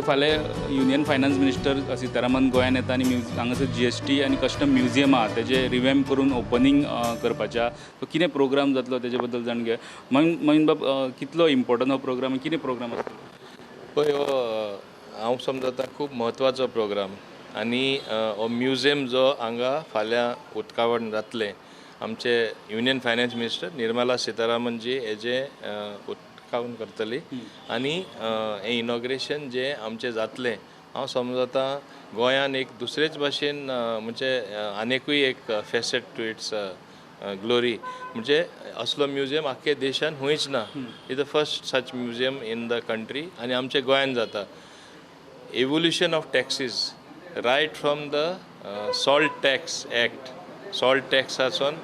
फाल्यां union finance minister Sitharaman गोंयान येता आनी हांगासर जीएसटी आनी कस्टम म्युझियम आहा तेजें रिवॅम्प करून ओपनींग करपाचें आहा. सो कितें प्रोग्राम जातलो तेजे बद्दल जाणून घेवया. मोहीन बाब, कितलो इम्पोर्टंट हो प्रोग्राम, कितें प्रोग्राम आसतलो? पळय, हो हांव समजता खूब म्हत्वाचो प्रोग्राम आनी हो म्युझियम जो हांगा फाल्यां उक्तावण जातलें, आमचे युनियन फायनान्स मिनिस्टर निर्मला सीतारामनजी हेजें उक्तावण करतली आनी हें इनॉग्रेशन जें आमचें जातलें, हांव समजता गोंयान एक दुसरेच भाशेन म्हणजे आनिकूय एक फेसेट टू it's glory. म्हणजे असलो म्युझियम आख्खे देशान खंयच ना. Is the first such museum in the country आनी आमच्या गोंयान जाता. Evolution of taxes right from the Salt Tax Act, Salt Tax आसून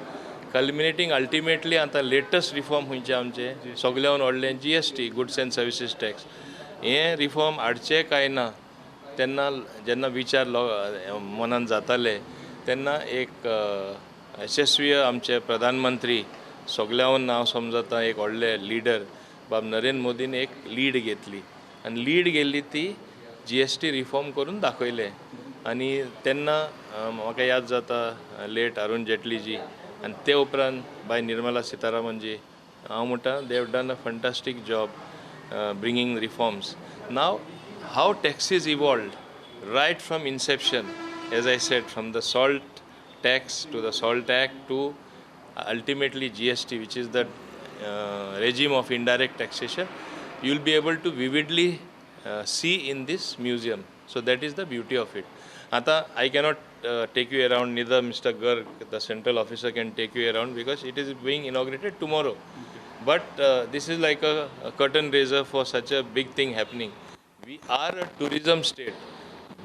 कल्मिनेटींग अल्टिमेटली आतां लेटस्ट रिफॉर्म खंयचे आमचे सगल्यान व्हडलें GST, goods and services tax. हें रिफॉर्म हाडचें काय ना तेन्ना जेन्ना विचार मनान जाताले तेन्ना एक यशस्वी आमचे प्रधानमंत्री, सगल्यान हांव समजता एक व्हडले लिडर बाब नरेंद्र मोदीन एक लीड घेतली आनी लीड गेल्ली ती जीएसटी रिफॉर्म करून दाखयलें. आनी तेन्ना म्हाका याद जाता लेट अरुण जेटलीजी आनी ते उपरांत बाय निर्मला सीतारामनजी, हांव म्हणटा they have done a fantastic job bringing reforms. Now how taxes evolved right from inception, as I said, from the salt tax to the Salt Act to ultimately GST, which is the regime of indirect taxation, you will be able to vividly see in this museum. So that is the beauty of it. Ata, I cannot take you around, neither Mr. Garg, the central officer, can take you around because it is being inaugurated tomorrow. Okay. But this is like a curtain raiser for such a big thing happening. We are a tourism state.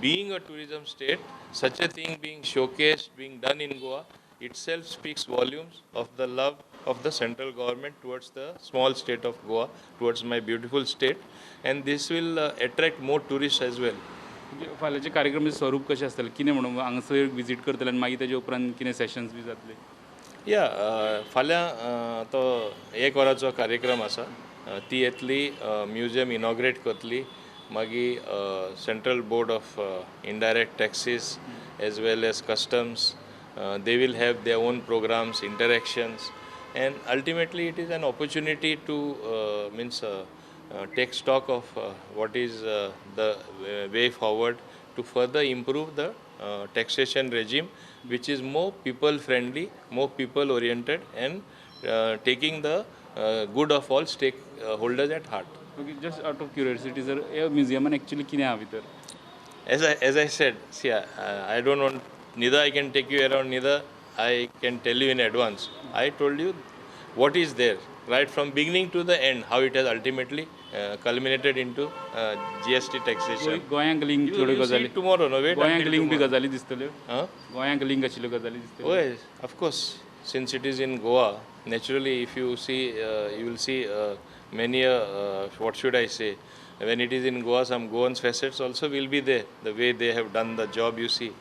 Being a tourism state, such a thing being showcased, being done in Goa, itself speaks volumes of the love of the central government towards the small state of Goa, towards my beautiful state, and this will attract more tourists as well. फाल्यांचे कार्यक्रमाचें स्वरूप कशें आसतलें, कितें म्हणून हांगासर visit करतले आनी मागीर तेजे उपरांत कितें सेशन्स बी जातले? या, फाल्यां तो एक वराचो कार्यक्रम आसा. ती येतली, म्युझियम इनॉग्रेट करतली, मागीर Central Board of Indirect Taxes as well as customs, they will have their own programs, interactions, and ultimately it is an opportunity to take stock of what is the way forward to further improve the taxation regime, which is more people friendly, more people oriented, and taking the good of all stakeholders at heart. Okay, just out of curiosity, sir, hey museum actually कितें आहा भितर? As I said, see, I don't want, neither I can take you around, neither I can tell you in advance. I told you what is there, right from beginning to the end, how it has ultimately culminated into GST taxation. गोयांक link थोड्यो गजाली tomorrow, no, wait. गोयांक link बी गजाली दिसतल्यो? गोयांक link आशिल्ल्यो गजाली दिसतल्यो? Oh, of course, since it is in Goa, naturally if you see, you will see many, what should I say, when it is in Goa, some Goan facets also will be there, the way they have done the job, you see.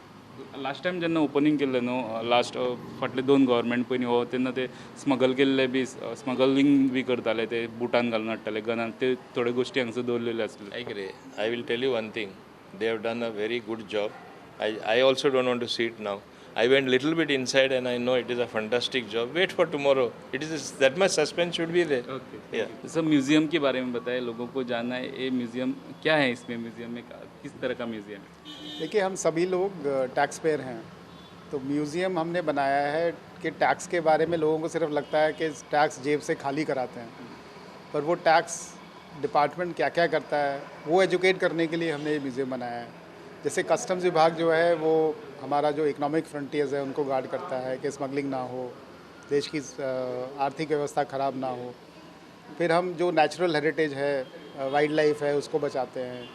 Last time जेन्ना opening केल्लें न्हू, last फाटले दोन government पयलीं हो, तेन्ना ते smuggle केल्ले बी, स्मगलिंग बी करताले, ते बुटान घालून हाडटाले गनान, ते थोड्यो गोश्टी हांगसर दवरलेल्यो आसल्यो. I agree. I will tell you one thing, they have done a very good job. I also don't want to see it now. I went little bit inside and I know it is a fantastic job. Wait for tomorrow. It is that much suspense should be there. Okay. Yeah. Sir, museum K बारे में बताएं, लोगों को जानना है ये museum क्या है, इसमें museum में किस तरह का म्यूज़ियम है? देखिए, हम सभी लोग टैक्स पेयर हैं, तो म्यूज़ियम हमने बनाया है कि टैक्स के बारे में लोगों को सिर्फ लगता है कि टैक्स जेब से खाली कराते हैं, पर वो टैक्स डिपार्टमेंट क्या क्या करता है वो एजुकेट करने के लिए हमने ये म्यूज़ियम बनाया है। जैसे कस्टम्स विभाग जो है वो हमारा जो इकोनॉमिक फ्रंटियर्स है उनको गार्ड करता है कि स्मगलिंग ना हो, देश की आर्थिक व्यवस्था ख़राब ना हो। फिर हम जो नेचुरल हेरिटेज है, वाइल्ड लाइफ है, उसको बचाते हैं।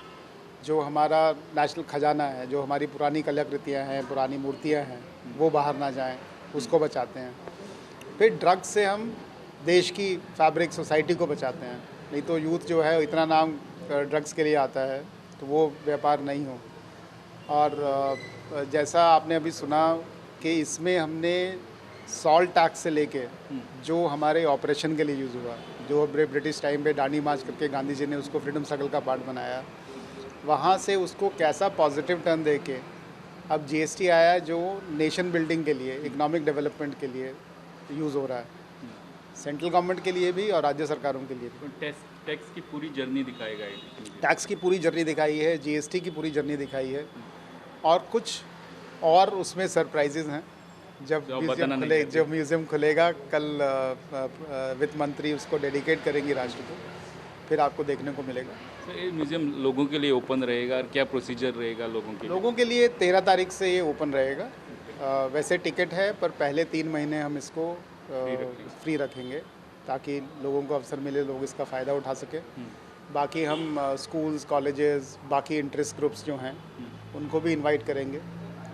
जो हमारा नेशनल ख़जाना है, जो हमारी पुरानी कलाकृतियाँ हैं, पुरानी मूर्तियाँ हैं, वो बाहर ना जाएं, उसको बचाते हैं। फिर ड्रग्स से हम देश की फैब्रिक सोसाइटी को बचाते हैं, नहीं तो यूथ जो है इतना नाम ड्रग्स के लिए आता है तो वो व्यापार नहीं हो। और जैसा आपने अभी सुना कि इसमें हमने सॉल्ट टैक्स से लेके जो हमारे ऑपरेशन के लिए यूज़ हुआ, जो ब्रिटिश टाइम पे दांडी मार्च करके गांधी जी ने उसको फ्रीडम स्ट्रगल का पार्ट बनाया, वहाँ से उसको कैसा पॉजिटिव टर्न दे के अब जीएसटी आया है जो नेशन बिल्डिंग के लिए, इकोनॉमिक डेवलपमेंट के लिए यूज़ हो रहा है, सेंट्रल गवर्नमेंट के लिए भी और राज्य सरकारों के लिए भी। टैक्स की पूरी जर्नी दिखाएगा। टैक्स की पूरी जर्नी दिखाई है, जीएसटी की पूरी जर्नी दिखाई है और कुछ और उसमें सरप्राइजेज हैं। जब म्यूज़ियम खुले, जब म्यूज़ियम खुलेगा कल वित्त मंत्री उसको डेडिकेट करेंगी राष्ट्र को, फिर आपको देखने को मिलेगा। सर, ये म्यूज़ियम लोगों के लिए ओपन रहेगा और क्या प्रोसीजर रहेगा लोगों के लिए? लोगों के लिए 13 तारीख से ये ओपन रहेगा। वैसे टिकट है पर पहले 3 महीने हम इसको फ्री रखेंगे ताकि लोगों को अवसर मिले, लोग इसका फ़ायदा उठा सके। बाकी हम स्कूल्स, कॉलेजेस, बाकी इंटरेस्ट ग्रुप्स जो हैं उनको भी इनवाइट करेंगे।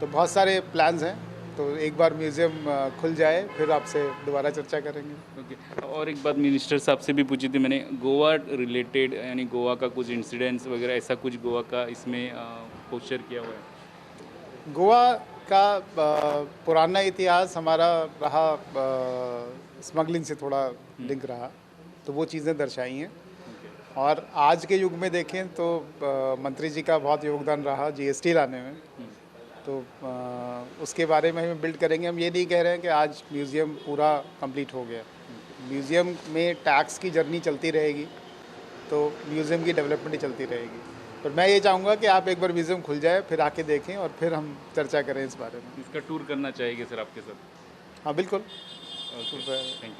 तो बहुत सारे प्लान्स हैं, तो एक बार म्यूज़ियम खुल जाए फिर आपसे दोबारा चर्चा करेंगे। ओके, और एक बात मिनिस्टर साहब से भी पूछी थी मैंने, गोवा रिलेटेड यानी गोवा का कुछ इंसिडेंट्स वगैरह ऐसा कुछ गोवा का इसमें पोस्चर किया हुआ है? गोवा का पुराना इतिहास हमारा रहा, स्मगलिंग से थोड़ा लिंक रहा, तो वो चीज़ें दर्शाई हैं। और आज के युग में देखें तो मंत्री जी का बहुत योगदान रहा जीएसटी लाने में, तो उसके बारे में हम बिल्ड करेंगे। हम ये नहीं कह रहे हैं कि आज म्यूज़ियम पूरा कंप्लीट हो गया। म्यूज़ियम में टैक्स की जर्नी चलती रहेगी तो म्यूज़ियम की डेवलपमेंट ही चलती रहेगी। पर मैं ये चाहूँगा कि आप एक बार म्यूज़ियम खुल जाए फिर आके देखें और फिर हम चर्चा करें इस बारे में। इसका टूर करना चाहेंगे सर आपके साथ? हाँ बिल्कुल। Thank you.